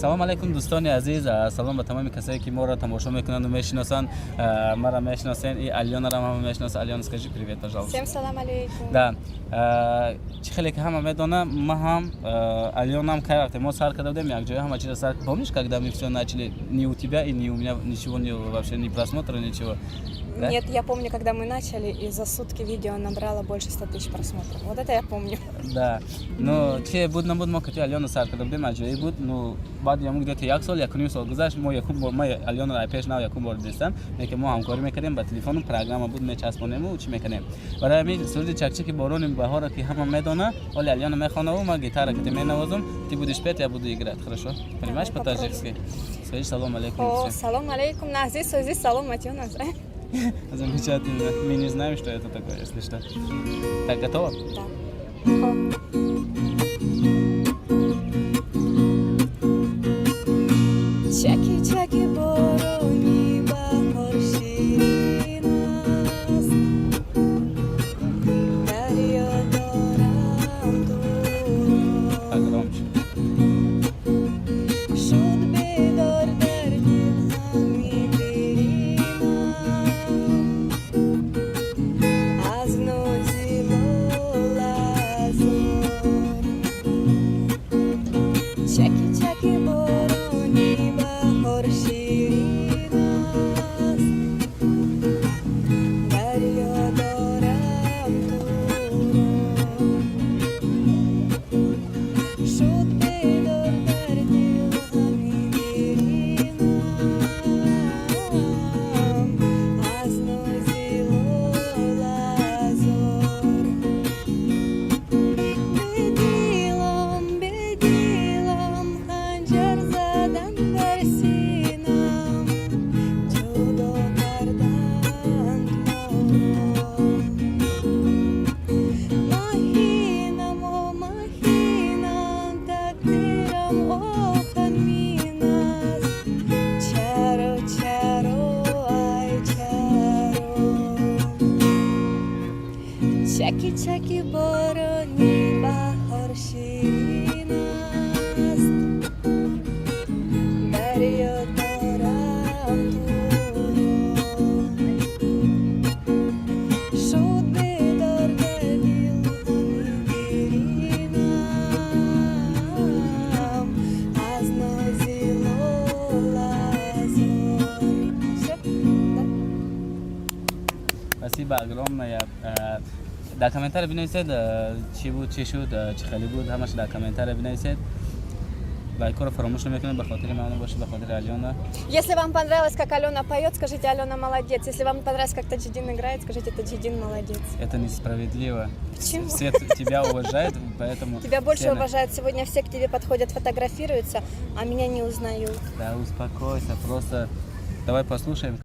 Салом алейкум, дӯстони азиз, салом ба тамоми касое, ки моро тамошо мекунанду мешиносанд. Маро мешиносен и Алёнаро ҳама мешиносанд. Алёна, скажи привет, пожалуйста. Всем салам алейкум. Да, чӣ хеле ки ҳама медонам, ма ҳам, Алёнам, кай вақте мо сар карда будем якҷоя ҳама чиза сар. Помнишь, когда мы все начали, ни у тебя и ни у меня ничего не, вообще ни просмотра, ничего, да? Нет, я помню, когда мы начали, и за сутки видео набрало больше 100 тысяч просмотров. Вот это я помню. Да, ну че буд, набуд, мо кати Алёна сар карда будем, аҷоиб буд. Ну баъд яму где-то як сол, якуним сол гузашт, мо якум бор, ма Алёнаро пеш нав якум бор дидистам, лекин мо ҳамкорӣ мекардем, ба телефону программа буд, мечаспонему, чӣ мекардем. Барои ҳамин суруди «Чакчаки борони баҳоро», ки ҳама медона, ҳоли Алёна мехонаву ма гитара кати менавозам. Ты будешь петь, я буду играть, хорошо? Понимаешь по-таджикски? Скажи салом алейкум. О, всем. Салом алейкум, нағзи, сӯзи, саломатӣ, нағз. Замечательно. Мы не знаем, что это такое, если что. Так, готово? Да. Хо. Чаки чаки борони баҳор ширин аст, дар ёд дорам туро. Погромче. Шуд бедор дар дил ҳами дилинам аз нози лолазор. Чаки чаки борони баҳор ширин аст, дар ёд дорам туро. Шуд бедор дар дил ҳами дилинам аз нози лолазор. Бедилам, бедилам, ханҷар задан бар синам, ҷудо карданд моро. Маҳинам, о маҳинам, тақдирам оҳанин аст. Чаро, чаро, ай чаро? Чаки чаки борони баҳор ширин аст, дар ёд дорам туро. Шуд бедор дар дил ҳами дилинам аз нози лолазор. Всё? Да? Спасибо огромное. Дар комментарий бинависед, чӣ буд, чӣ шуд, чӣ хеле буд, ҳамааш дар комментарий бинависед. Лайкҳоро фаромӯш намекунед, ба хотири ман бошед, ба хотири Алёна. Если вам понравилось, как Алена поет, скажите: «Алена молодец». Если вам понравилось, как Таджидин играет, скажите: «Таджидин молодец». Это несправедливо. Почему? Все тебя уважают, поэтому Тебя больше все уважают. Сегодня все к тебе подходят, фотографируются, а меня не узнают. Да успокойся, просто давай послушаем.